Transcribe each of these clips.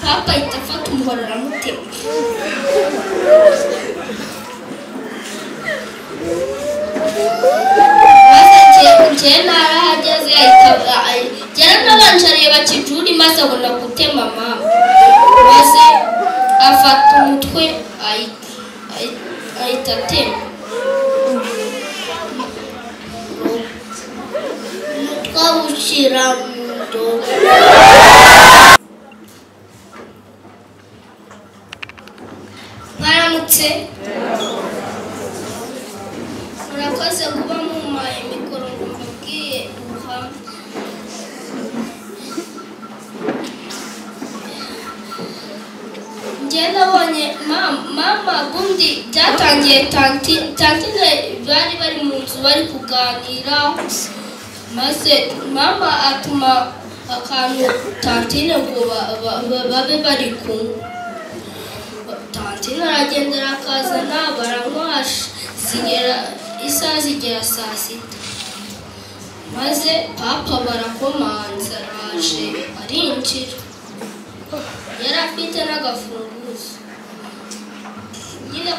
Papa ahita afata umuhoro aramutema. Maze njye narahageze, yaranabanje areba Kijuri, maze abona gutema mama, maze afata umutwe ahita atema. Umutwe awushyira mu ndobo. Mwaramutse, murakoze kuba mumpaye mikoro ngo mbabwiye ubuhamya. Njye nabonye mama bundi byatangiye tantine bari bari mu nzu bari kuganira, maze mama atuma akantu tantine ngo babe bari kunywa. Tantine aragenda arakazana, baranywa, zigera isaha zigera saa 6, maze papa barakomanza, araje arinjira, yari afite n'agafunguzo nyine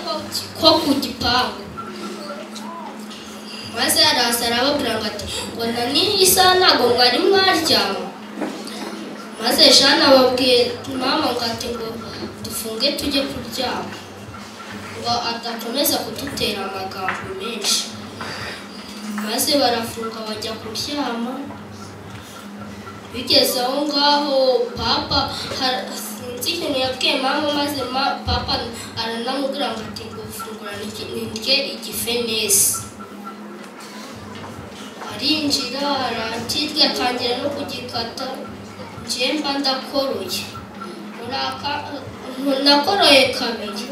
ko ku gipangu, maze araza arababwira ngo ati ngo na n'iyi saha ntabwo mwari mwaryama. Maze Jeanne ababwiye mama ngo ati ngo dufunge tujye kuryama, ngo adakomeza kudutera amagambo menshi. Maze barafunga bajya kuryama. Bigeze aho ngaho papa sinzi ikintu yabwiye mama, maze papa aranamubwira ngo ati ngo fungura ndye igifenesi. Arinjira arakirya atangira no kugikata, njye mba ndakoroye, nakoroye kabiri,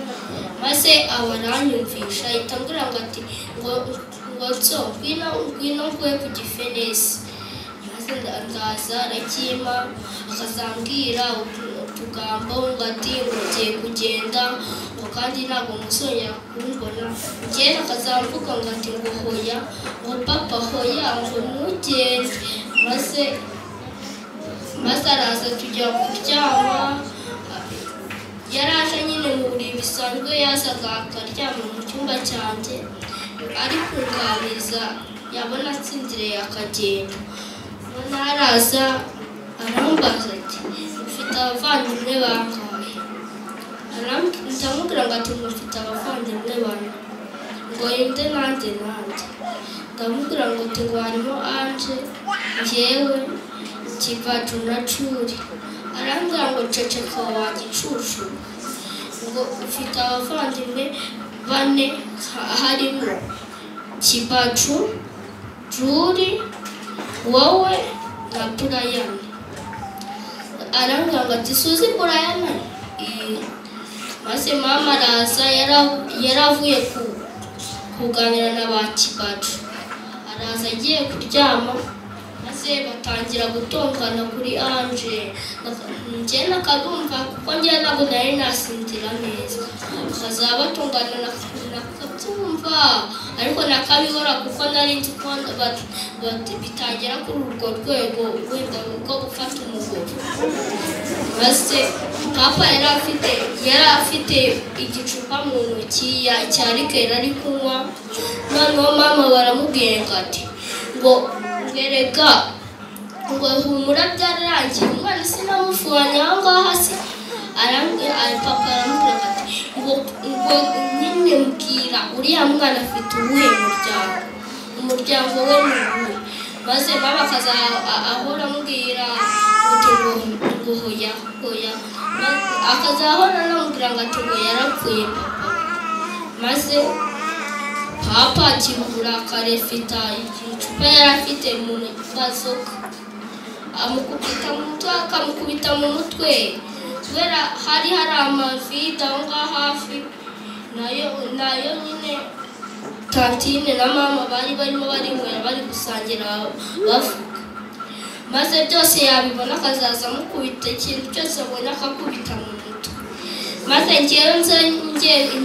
maze aba aranyumvisha ahita ambwira ngo ati ngo nso ngwino nguhe ku gifenesi. Maze ndaza arakimpa, akazambwira utugambo ngo ati ngo ngiye kugenda, ngo kandi ntabwo muzongera kumbona. Njye akazamvuga ngo ati ngo hoya, ngo papa hoya, ngo ntugende. Maze araza tujya kuryama. Yaraje nyine mu buriri bisanzwe, yazaga akaryama mu cyumba cyanjye ari kunganiza, yabona atsinziriye akagenda. Noneho araza arambaza ati ufite abavandimwe bangahe? Ndamubwira ngo ati ngo mfite abavandimwe bane, ngo inde nande nande. Ndamubwira ngo ati ngo harimo Anje, njyewe, Kibaju na Curi. Arambwira ngo ceceka wa gicucu, ngo ufite abavandimwe bane harimo Kibaju, Juri, wowe na Burayani. Arambwira ngo ati suzi Burayani? Maze mama araza, yaravuye kuganira na ba Kibaju, araza agiye kuryama, maze batangira gutongana kuri Anje. Njye nakadumva kuko njye ntabwo nari nasinzira neza, bakazaba batongana nakabyumva, ariko nakabibora kuko nari nzi ko bitagera kuri urwo rwego wenda rwo gufata umugore. Maze papa yari afite igicupa mu ntoki cya rikeri ari kunywa, noneho mama baramubwiye ngo ati ngo erega ngo humura byararangiye, umwana sinamufuhanye aho ngaho hasi. Papa aramubwira ati ngo nyine mbwira uriya mwana afite uwuhe muryango, umuryango we ni uwuhe? Maze mama akaza ahora amubwira ngo hoya hoya, akaza ahora anamubwira ngo ati ngo yarapfuye papa. Maze papa akingura akarefita icupa yari afite mu bazoka, amukubita mu mutwe, akamukubita mu mutwe, kubera hari amavide aho ngaho hafi, nayo nyine tantine na mama bari barimo barinywera bari gusangira bavuga. Maze byose yabibona akazaza amukubita ikintu cyose abonye akakubita mu mutwe. Maze njyewe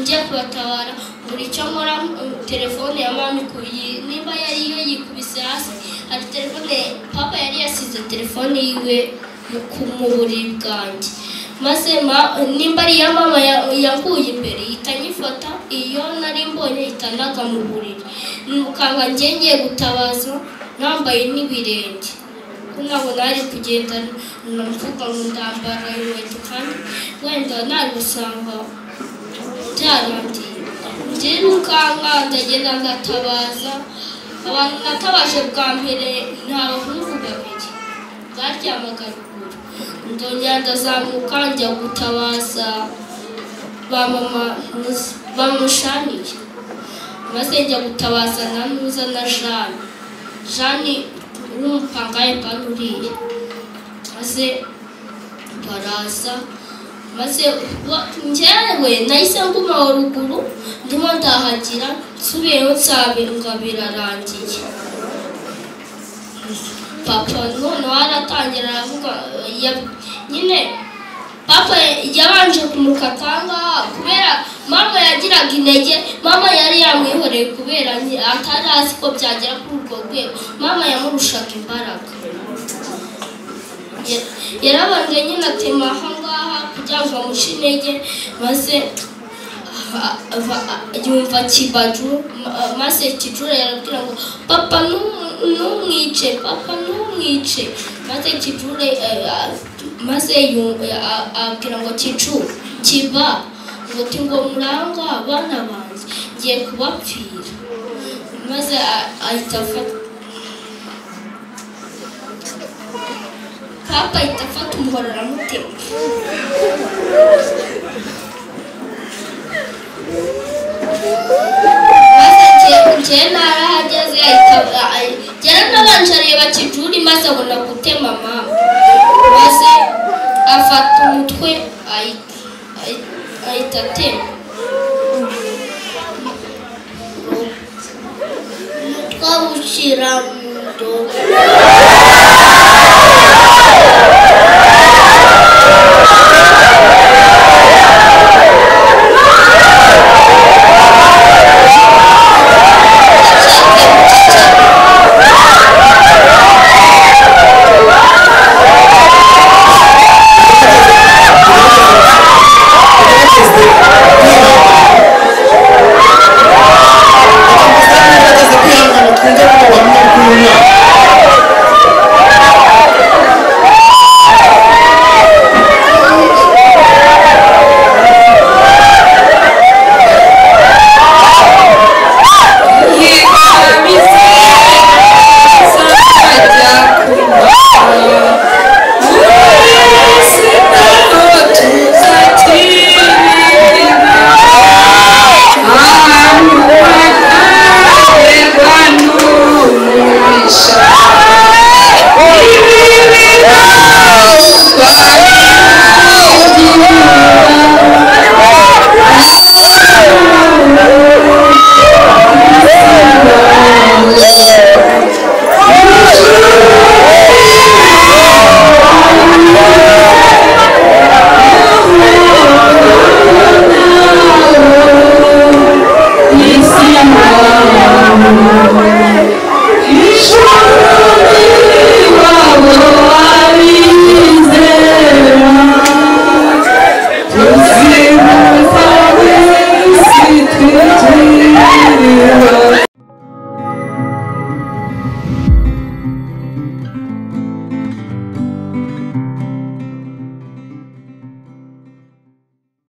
njye kubatabara, buri icyo nkora telefone ya mama niba yari yo yikubise hasi, hari telefone papa yari yasize telefone yiwe mu buriri bwanjye, Maze nimba ari iya mama yankuye imbere ihita nyifata, iyo nari mbonye ihita mu buriri. Nukanga ngiye gutabaza nambaye n'ibirenge, ko ntabwo nari kugenda mvuga ngo ndambara inkweto kandi wenda nari gusanga byarangiye. Ndirukanka ndagenda ndatabaza. Abantu natabaje bwa mbere ni abahungu babiri baryamaga ruguru. Ndongera ndazamuka njya gutabaza ba mama bamushaniye, maze njya gutabaza na Nuza na Jane. Jane w'umupangaye uriya, maze baraza. Maze njyewe nahise nguma aho ruguru ndimo ndahagira, nsubiyeyo nsanga birarangiye. Papa noneho aratangira aravuga nyine papa yabanje kumukata ngaha kubera mama yagiraga intege. Mama yari yamwihoreye kubera atari azi ko byagera kuri urwo rwego. Mama yamurushaga imbaraga. Yarabanje nyine atema aha ngaha kugira ngo amuce intege, maze yumva Kibaju. Maze Kijura yarabwira ngo papa ntumwice, papa ntumwice. Maze Kijure maze abwira ngo Kicu Kiba ngo ngo muranga abana banjye ngiye kubapfira. Maze ahita afata papa ahita afata umuhoro aramutema. Maze narahageze yaranabanje areba Kijuri maze abona gutema mama. Maze afata umutwe ahita atema. Umutwe awushyira mu ndobo.